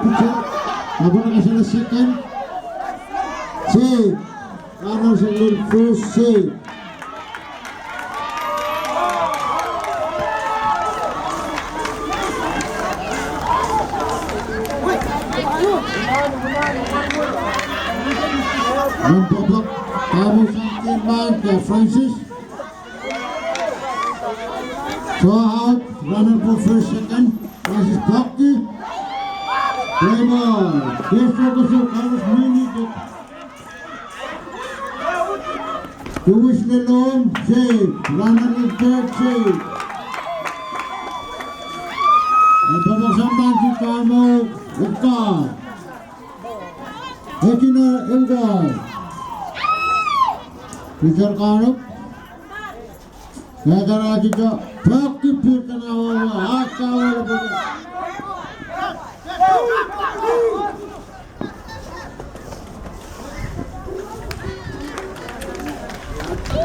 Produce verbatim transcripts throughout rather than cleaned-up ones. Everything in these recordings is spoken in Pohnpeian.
Pitcher, apwal kasale second. Save. Runners on first, save. Nan pwopwok, Tamu sang team man, Francis. Throw out, runner pwe first, second, Francis pwokki. Play ball. Keso, keso, Carlos Mini. Duwis Lelong, save. Runner on third, save. Nan pwopwok sang man, Tamu, Edgar. Edgar, Edgar. Pitcher kauno. Keter ahdi to, pwokki pitcher kauno, ahdi kauno.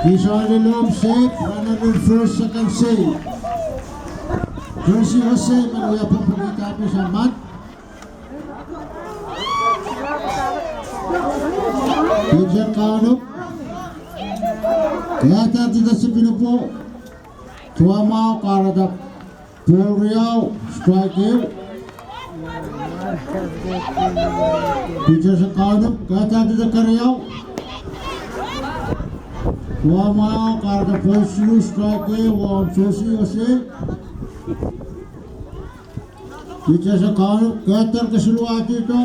Keso Lelong save, runner on first, second save. Josie Jose, men wia pwopwokihda Tamu sang man. Pitcher kauno. Keter ahdi to Sipinopo. Duwamwahu, kahrehda ball riau, strike ehu. Pitcher kauno, keter ahdi to keriau. Duwamwahu, kahrehda ball siluh, strike ehu, ong Josie Jose. Pitcher kauno, keter kesiluh ahdi to.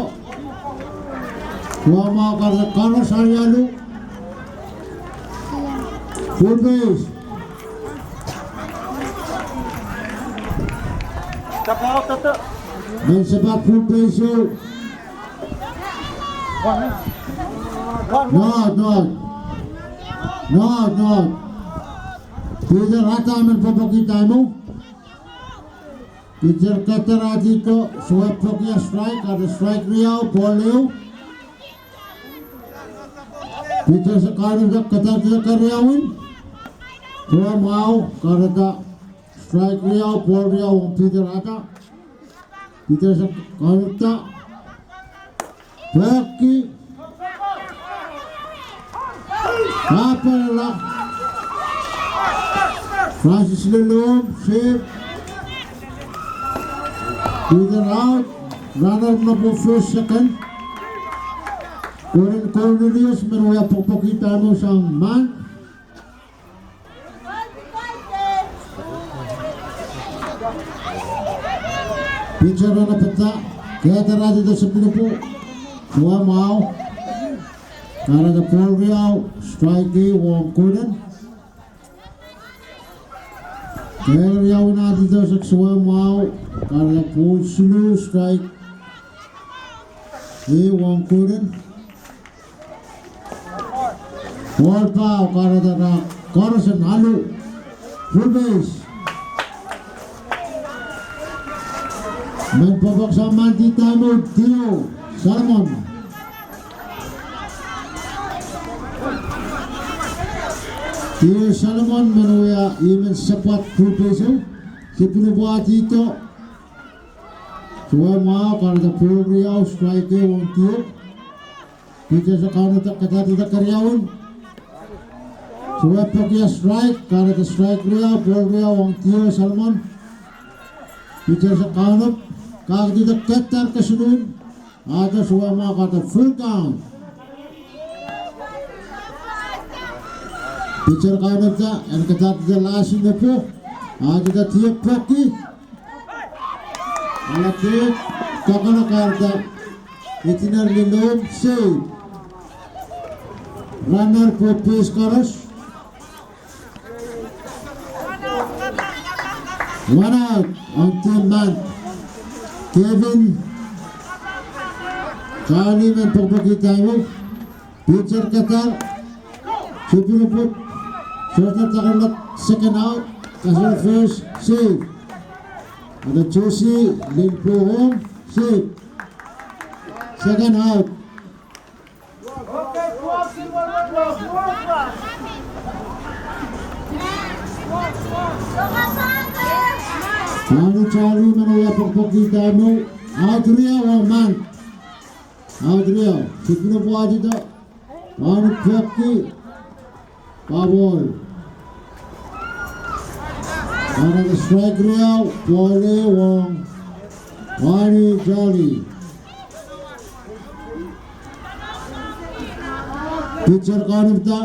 Duwamwahu, kahrehda Carlos Arialu. Full base. Men sapat full base o. Not, not. Not, not. Pitcher ahdi men pwopwokihda Tamu. Pitcher keter ahdi to, sohte pwokihda strike, kahrehda strike riau, ball ehu. Pitcher kauno keter ahdi to keriau. Duwamwahu, kahrehda strike riau, ball riau, ong Pitcher ahdi. Pitcher kauno. Pwokki. Kapwaiada. Francis Lelong, save. Pitcher out. Runner pwe first, second. Gordon Cornelius, men wia pwopwokihda Tamu sang man. Pitcher ahdi pwopwokihda, keter ahdi to Sipinopo. Duwamwahu. Kahrehda ball riau, strike ehu ong Gordon. Keriau ahdi to Duwamwahu. Kahrehda ball siluh, strike ehu ong Gordon. Ball pau, kahrehda koaros en alu. Full base. Men pwopwok sang man di Tamu, Dio Solomon. Dio Solomon men wia, ih men sapat full base o. Sipinopo ahdi to. Duwamwahu, kahrehda ball riau, strike ehu ong Dio. Pitcher kauno keter ahdi to keriau. Sohte pwokihda strike, kahrehda strike riau, ball riau ong Dio Solomon. Pitcher kauno, kak ahdi to keter kesiluh. Ahdi Duwamwahu, kahrehda full count. Pitcher kauno, en keter ahdi to lasi nepo. Ahdi to Dio pwokki. Alehdi, kakala kahrehda. Edgar Lelong, save. Runner pwe base koaros. One out, ong team man. Kevin Charlie men pwopwokihda Tamu. Pitcher keter, Sipinopo, shortstop takarada, second out, kasala first, save. Ahdi Josie Lin Pohong, save. Second out. Charlie, Charlie men wia pwopwokihda Tamu. Aut riau oh Mant. Aut riau. Sipwno pwatida. Pahn peki. Pahn ball. Kahrehda strike riau, ball ehu ong Wani Jolly. Pitcher kaunopda,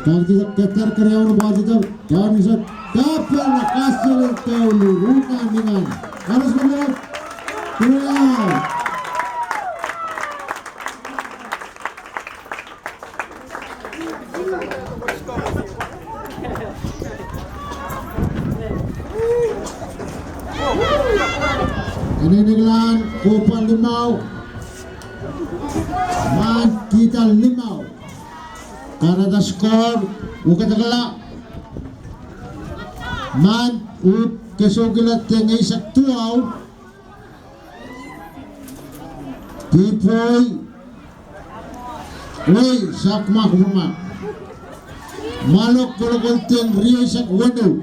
kahrehda keter, keriau pwatida, kaunisa, kapen, kaselel douluhl, uhdahn lingan. Kahrehda strike riau. Ineneklan kohpwal limau, Mant kihda limau. Kahrehda score, uhk kadakala. Mant uhd kesoukihla deng eisek duwau. Pipoi, wei, Sakma kupwurma. Malok kolokol deng rieisek weneu.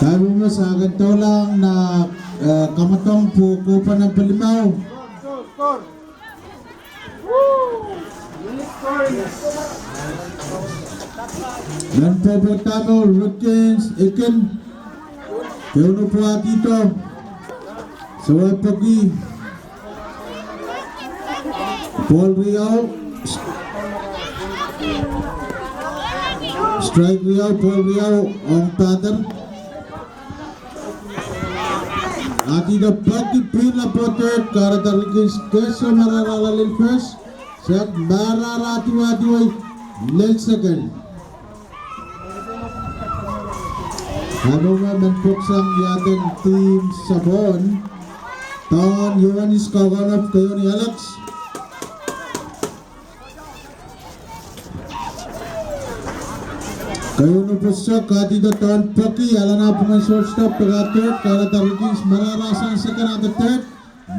Kaimuhmuhs, a kin doulahng nan, eh, kamwadong pwe kohpwal namba limau. Nan pwopwoud dahme, Rutgens Ekin. Keunu pwatihdo. Sewepeki. Ball riau. Strike riau, ball riau ong batter. Atihdo peki, pihrla pwohd third, kahrehda Rutgens Keso mararala lel first, Sek marara duwehduwehki lel second. Anonga men pwoksang iaden team Sapon. Dohn Ioanis Kaukaunop, Keoni Alex. Keunu pwoson, kahrehda dohn peki, alana pwungen shortstop, peka third, kahrehda Rutgens marara sang second, ahpw third.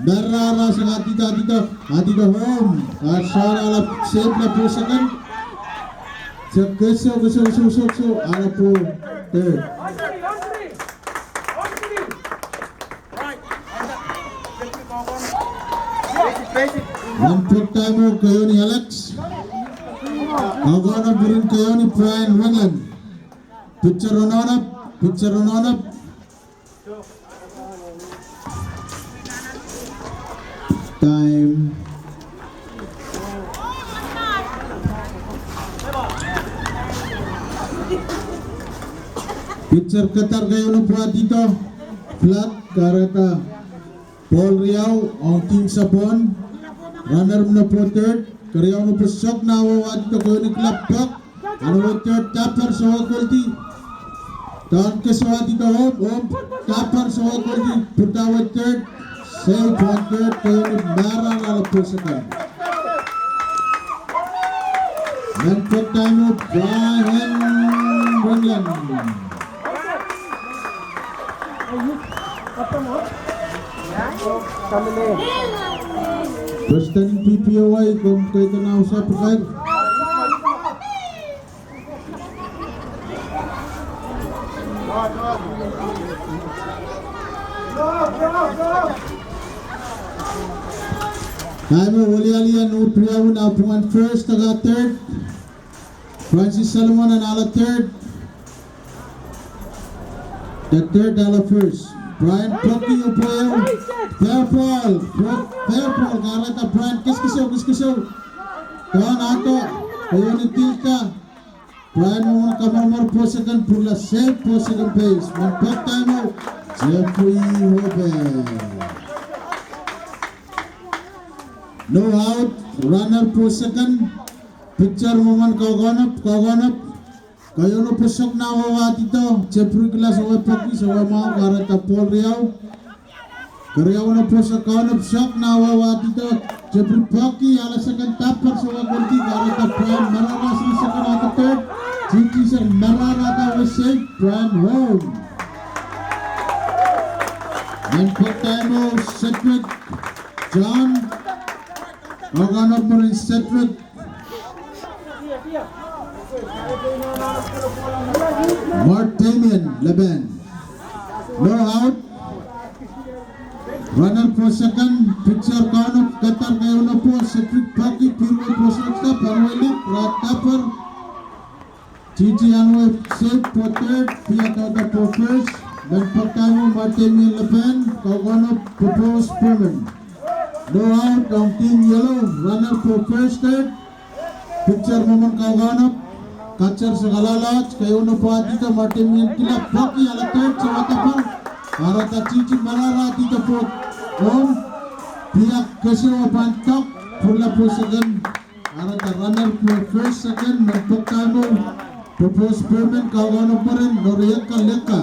Marara sang, atihdo, atihdo, atihdo home. Kahrehda ale save la pwe second. Sek keso, keso, keso, keso, keso, ale pwe third. Nan pwek dahme, Keoni Alex. Kaukaunop, mwurin Keoni, Brian Wengland. Pitcher onohnop, pitcher onohnop. Time. Pitcher ketar, Keunu pwatihdo. Flat, kahrehda ball riau ong team Sapon. Runner mihla pwe third. Keriau nopo sok, nah wehwehdi, Keoni kila pek. Ahnewe third, tapar, sohte koldi. Dohn keso, atihdo home, home, tapar, sohte koldi, pwurda wet third, save pwon third, Keoni marara ale pwe second. Men pek dahme, Brian Wengland. President P P O I, komw ketin ausa pwukat. Dahme, Welialien uhd riau, nah pwungen first, aka third. Francis Solomon en ale third. The third ale first. Brian Poki, Upweo. Fair ball. Fair ball. Kahrehda Brian kiskisou, kiskisou. Dohn ahdo. Keoni tilda. Brian mwomwen kamwomwer pwe second, pwurla save pwe second base. Men pek dahme, Jeffrey Hope. No out, runner pwe second. Pitcher mwomwen Kaukaunop, Kaukaunop. Keio nopo sok, nah wehwehdido, Jeffrey kila, sowe peki, sowe mwahu, kahrehda ball riau. Keriau nopo sok, Kaukaunop sok, nah wehwehdido, Jeffrey peki, ale second, tapar, sowe koldi, kahrehda Brian marara sang second, ahdo third, Jiji sang marara, ahdo save, Brian home. En poktaimo Cedric John, kaukaunop mwurin Cedric Martamian Lepen. No out. Runner for second, pitcher kaunop kadar keieun opo Cedric Paki, pirwe prosokta, panweli, rat tapper. Titi anwe safe for third, pia kauda for first, men poktaimo Martamian Lepen, kaukaunop Popose Perman. No out ong team yellow, runner for first, third. Pitcher mwomwen kaukaunop, catcher sakalalat, keieun opo adida Martamian kila paki ala third, sewata pang. Arada Titi marara adida fourth home. Pia kesewa pahn tok, pwurla for second. Arada runner for first, second, men poktaimo Popose Perman, kaukaunop mwurin Norieka Leka.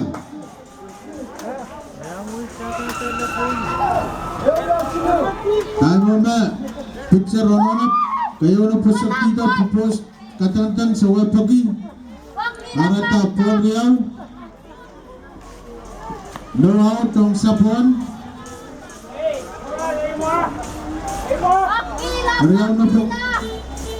Taimo me pitcher rononop, keieun opo sokta, Popose kadangdang, sewepeki. Arada pwuriau. No out ong Sapon. Riau nopo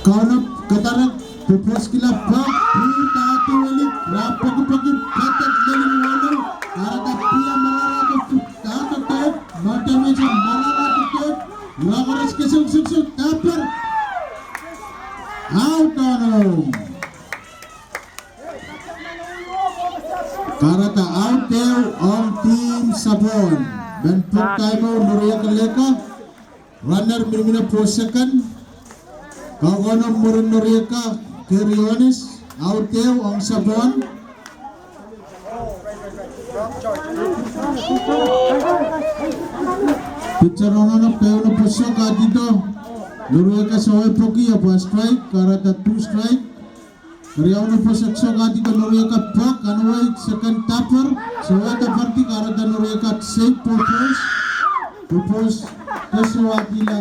kaunop kadarek, Popose kila pak, pil tati weli, rap peki peki, patek leli wano, arada pia marara tok, tata tok, mata meja marara tok, rap res kesuk suk suk, tapper. Out ano. Kahrehda out ehu ong team Sapon. Men poktaimo Norieka Leka. Runner minimino for second. Kaukaunop mwurin Norieka Kerionis. Out ehu ong Sapon. Pitcher rononop, keieun opo sokta adida. Norieka sewepeki, apa strike, kahrehda two strike. Riau nopo sokta sokta adida Norieka pak, anwei second tapper, sewata parti kahrehda Norieka safe Popose. Popose kesewa adila,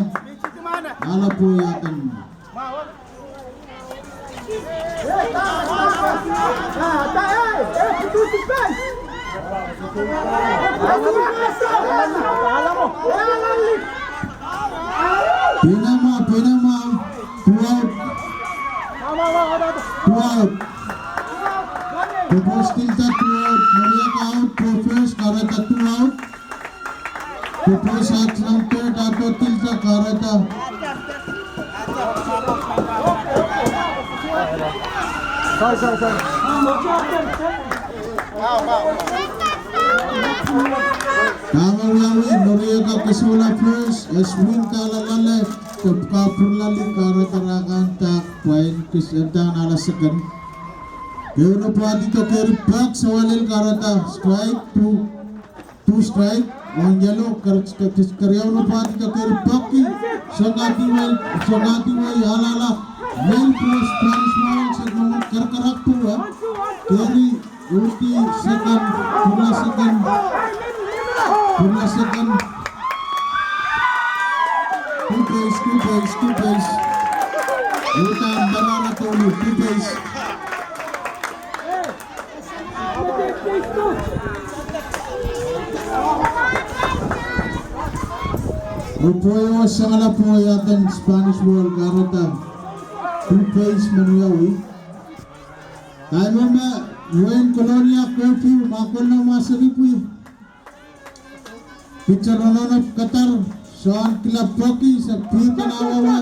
ala pwoiakan. Peinamwahu, peinamwahu, two out. Two out. Popose tilda two out, Norieka out, Popose kahrehda two out. Popose at third, ato tilda kahrehda. Sorry, sorry, sorry. Dahme wiawi, Norieka kesehlahr first, Eswin kahlelehda, tepka pwuralahng kahrehda rahn kan dak, pwain kis entahn ala second. Keieun opo adida keri pak, sewalel kahrehda strike, two, two strike, ong yellow, keriau nopo adida keri pak, sokta diwel, sokta diwel, alala, men pros Spanish Mound, sek momen kerkerak pwuwa, keri Uti second, pwurla second, pwurla second. Two base, two base, two base. Uta marara tolu, two base. Rupwoio sangala pwoiakan Spanish Mound kahrehda two base men wiawi. Taimeme wehin Kolonia curfew, ma kolno ma seri pwih. Pitcher rononop kadar, soahng kila peki, se pihkan awewe,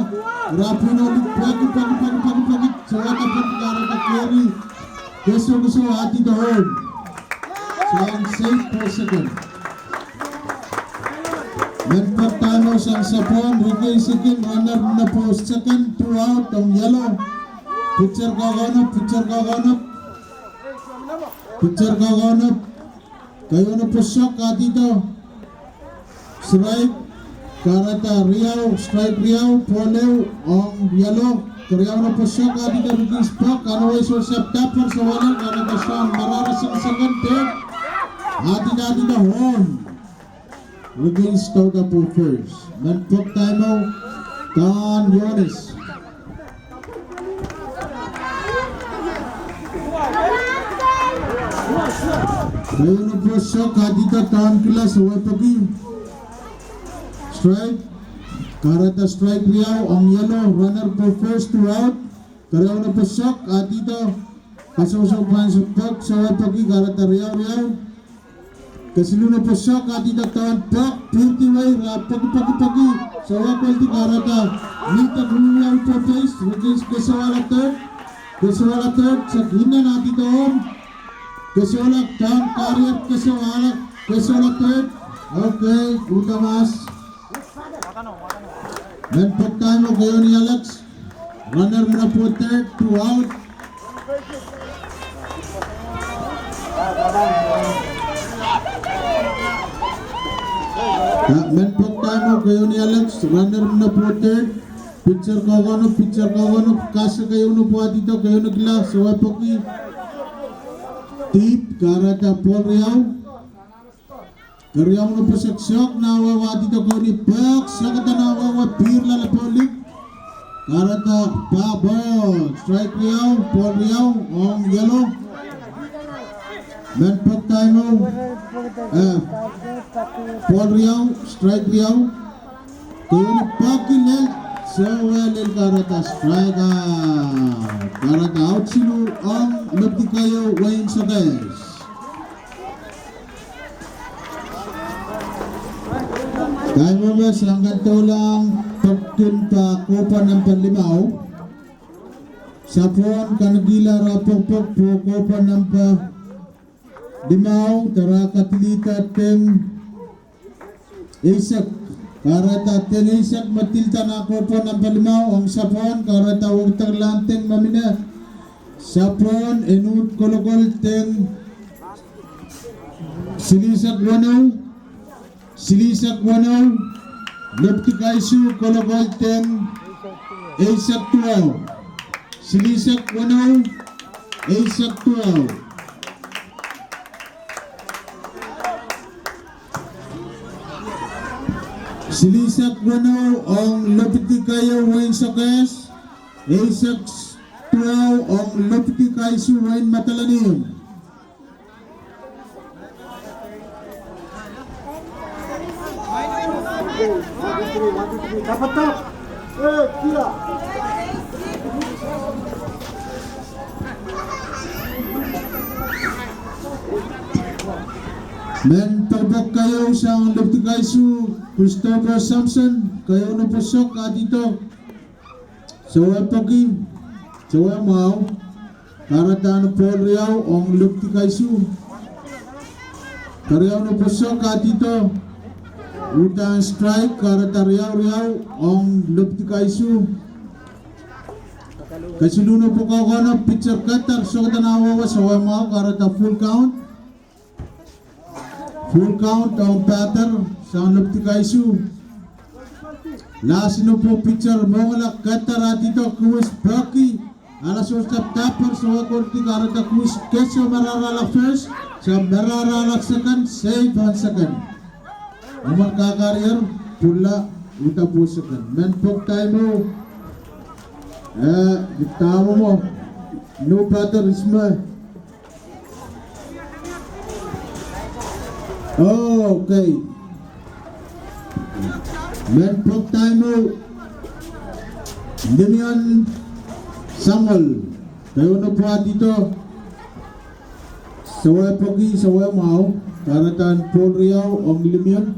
rapino ni peki, peki, peki, peki, peki, sewata peki kahrehda keri, kesokeso adida home. Soahng safe for second. Men poktaimo sang Sapon, Ricky Sikin, runner nopo second, two out, ong yellow. Pitcher kaukaunop, pitcher kaukaunop. Pitcher kaukaunop. Keieun opo sokta adida. Strike. Kahrehda riau, strike riau, ball ehu, ong yellow. Keriau nopo sokta adida, Ricky Spock, anwei shortstop tapper, sewalel, kahrehda soahng marara sang second, third. Adida, adida home. Ricky Spock up for first. Men poktaimo, Don Yonis. Keieu nopo sok, adihdo down kila, sewepeki. Strike. Kahrehda strike riau ong yellow, runner pwe first, two out. Keriau nopo sok, adihdo, kasosopwang sopwok, sewepeki, kahrehda riau riau. Kesiluh nopo sok, adihdo down pwok, pwurdi wei, ra pwekipwekipweki, sewepeki, kahrehda mihda riau pwe base, which is kesewala third. Kesewala third, sek inan adihdo om. Kesewala down, karier, kesewala, kesewala third. Okay, uhdahn mas. Men pwokdaimo, Keoni Alex. Runner mine pwe third, two out. Men pwokdaimo, Keoni Alex, runner mine pwe third. Pitcher kokono, pitcher kokono, kase keieu nopo adihdo, keieu nokila, sewepeki. Deep, kahrehda pwol riau. Keriau nopo sok, sok, nah wehwe adihdo, kouhdi pwok, sokehda nah wehwe, pihr loale pwolik. Kahrehda pah ball, strike riau, pwol riau, ong yellow. Men pwokdaimo, eh, pwol riau, strike riau. Keieu peki lel, sewese lel, kahrehda strike. Kahrehda out siluh ong lepidi keieu wehin Sokehs. Kaimwomwe, soangen doulahng pokpok pahn kohpwa namba limau. Sapwon kanekehla ara pokpok pwe kohpwa namba limau, de ra kadilihda deng eisek. Kahrehda deng eisek me dilda nan kohpwa namba limau ong Sapwon, kahrehda wekidekla deng me mihmi. Sapwon, en uhd kolokol deng silihsek weneu. Silihsek weneu, lepidi kaisuh kolokol deng eisek duwau. Silihsek weneu, eisek duwau. Silihsek weneu ong lepidi keieu wehin Sokehs, eisek duwau ong lepidi kaisuh wehin Madolenihmw. Men pokpok keieu sang lepidi kaisuh, Christopher Samson, keieu nopo sok adihdo. Sewepeki, sewemwahu, kahrehda pwol riau ong lepidi kaisuh. Keriau nopo sok adihdo, uhdahn strike, kahrehda riau riau ong lepidi kaisuh. Kesiluh nopo kokono, pitcher kadahr, sokehda nah wehwe, sewemwahu, kahrehda full count. Full count ong batter sang lepidi kaisuh. Lasi nopo pitcher mongala kadahr adihdo, kiwis peki. Ala sohte dapper, sewekon dihda, kahrehda kiwis kese, mararala first, sang mararala second, safe on second. Emen kakarier, pwurala, uhdahn pwoson second. Men pokdaimo, eh, dahme mwo, new batter Ismail. Okay. Men pokdaimo, Limion Samuel, keieu nopo adihdo, sewepeki, sewemwahu, kahrehda pwol riau ong Limion.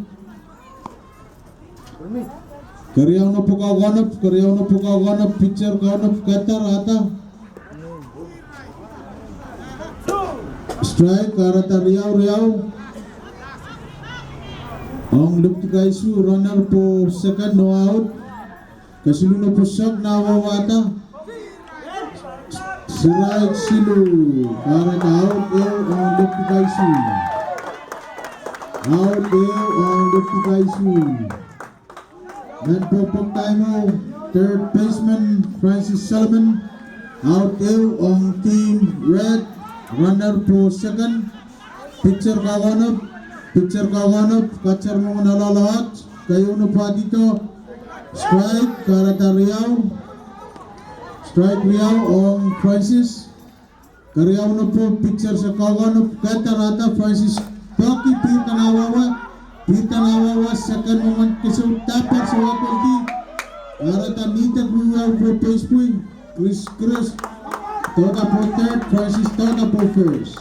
Keriau nopo kokono, keriau nopo kokono, pitcher kokono, kadahr ada. Strike, kahrehda riau riau. Ong lepidi kaisuh, runner pwe second, no out. Kesiluh nopo sok, nah wehwe ada. Strike siluh, kahrehda out ehu ong lepidi kaisuh. Out ehu ong lepidi kaisuh. Men pokpok daimo, third baseman Francis Solomon, out ehu ong team red, runner pwe second. Pitcher kakonop, pitcher kakonop, katail mwomwen loaloal, keieu nopo adihdo, strike, kahrehda riau, strike riau ong Francis. Keriau nopo, pitcher se Kaukaunop, kadarodo Francis Poki, Peter Nawawa, Peter Nawawa, second, mwomwen keseu, dahpar, sawa kwedi. Kadarodo Nita Kuiwa pwe base boy, Chris, Chris Toda pwe third, Francis Toda pwe first.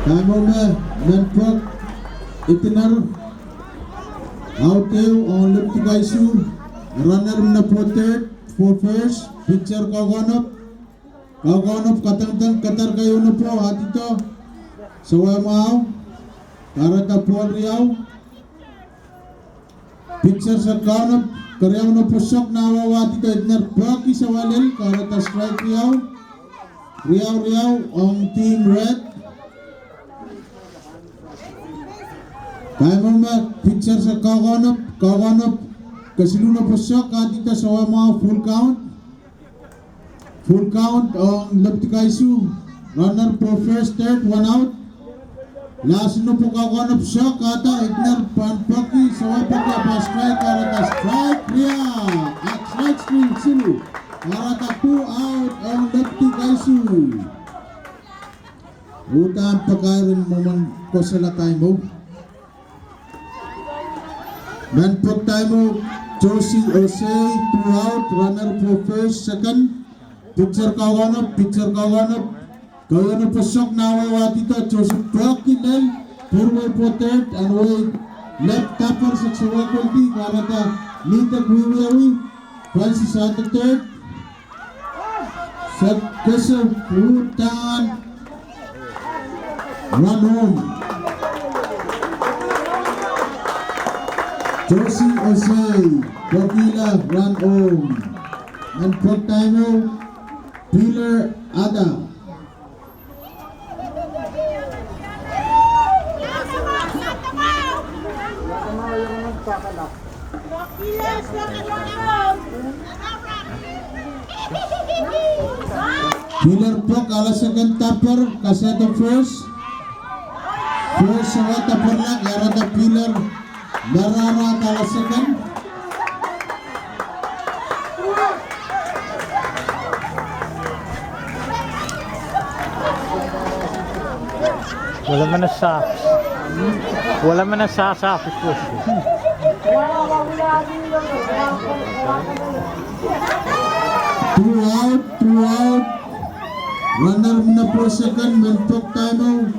Kaimwomw, men pwok, itiner, out ehu ong Lepti Kaisu, runner mine pwe third, pwe first, pitcher Kaukaunop, Kaukaunop kadangdang, kadar keieu nopo, adido, sawa mwahu, kadarodo ball riau. Pitcher se Kaukaunop, keriau nopo sok, Nawawa adido, itiner pwehki sawa lel, kadarodo strike riau, riau, riau, ong team red. Kaimwomw, pitcher se Kaukaunop, Kaukaunop, kesiluh nopo sok, adido, sawa mwahu, full count. Full count ong Lepti Kaisu, runner pwe first, third, one out. Lasi nopo Kaukaunop sok, kadarodo, itiner pahn pwehki, sawa pwehki, pahn strike, kadarodo strike riau, ah, strike siluh, siluh. Kadarodo two out ong Lepti Kaisu. Uhdahn pakair en mwomwen kosolahr kaimwomw. Men pwok kaimwomw, Josie Osei, two out, runner pwe first, second, pitcher Kaukaunop, pitcher Kaukaunop, keieu nopo sok, Nawawa adido, Josie pwehki lel, pwurwei pwe third, ahn wei left, dahpar, sek sawa kwedi, kadarodo Nita Kuiwa, Francis Toda third, sek keseu, uhdahn run home. Josie Osei, pwokihla run home. Men pwok kaimwomw, Peter Ada. Peter pwok, ale second, dahpar, kasehdo first. First sawa, dahpar lak, kadarodo Peter, marahra, ale second. Wala mena sa, wala mena sa sa, pwis pwis. Two out, two out. Runner mine pwe second, men pwok kaimwomw.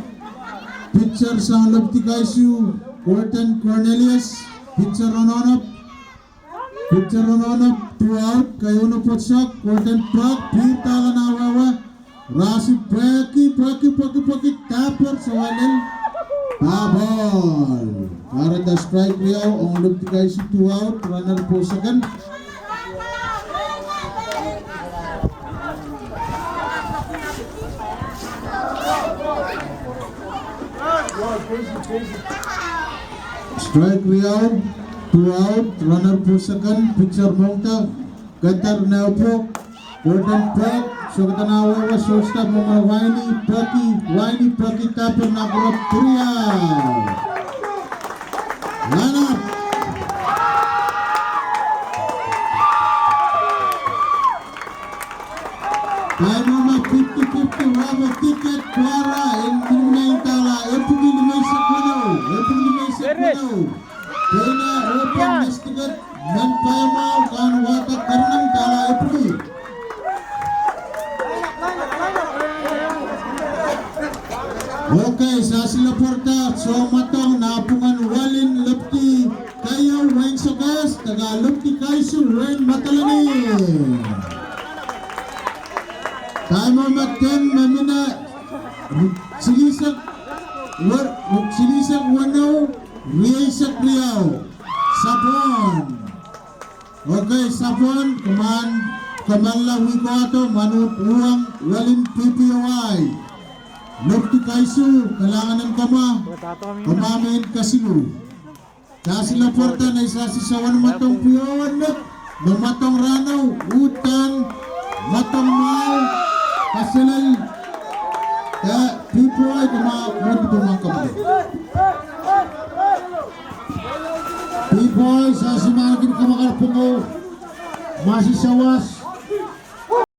Pitcher sang Lepti Kaisu, Gordon Cornelius, pitcher ononop. Pitcher ononop, two out, keieu nopo sok, Gordon pwok, Peter Nawawa, Rasi pwehki, pwehki, pwehki, pwehki, dahpar, sawa lel. Ball. Kadarodo strike riau ong Lepti Kaisu, two out, runner pwe second. Strike riau, two out, runner pwe second, pitcher moangada. Kadarodo pwok, Gordon pwok, Sokadana wewe, shortstop, mwomwen waini, pwehki, waini, pwehki, dahpar, nakurup, three out. Line up. Kaimwomw, fifty fifty raffle ticket, pwara en miniminiei dahla epwiki limeisek weneu, epwiki limeisek weneu. Kena open ticket. Men paiamwahu kan wahda karanih dahla epwiki. Okay, sasi lapwarada soh mwadong nan pwungen welin Lepti Kaiu Wein Sokehs, de ka Lepti Kaisu Wein Madolenihmw. Kaimwomw, me mihmi nan silihsek we-, silihsek weneu, rieisek riau. Sapwon. Okay, Sapwon, ke men, ke men lel wihk wahdo, mwanuhk uhwong welin P P O I. Lepti Kaisu, kalahngan en komwi, komwi me kesiluh. Sasi lapwarada nei sasi sohte mwadong pwukoa met, me mwadong rahnwet, uhdahn mwadong mwahu, kaselel, eh, P P O I, komwi me pwukoa. P P O I, sasi mahk en kamwakar pwukoa, masi sawas,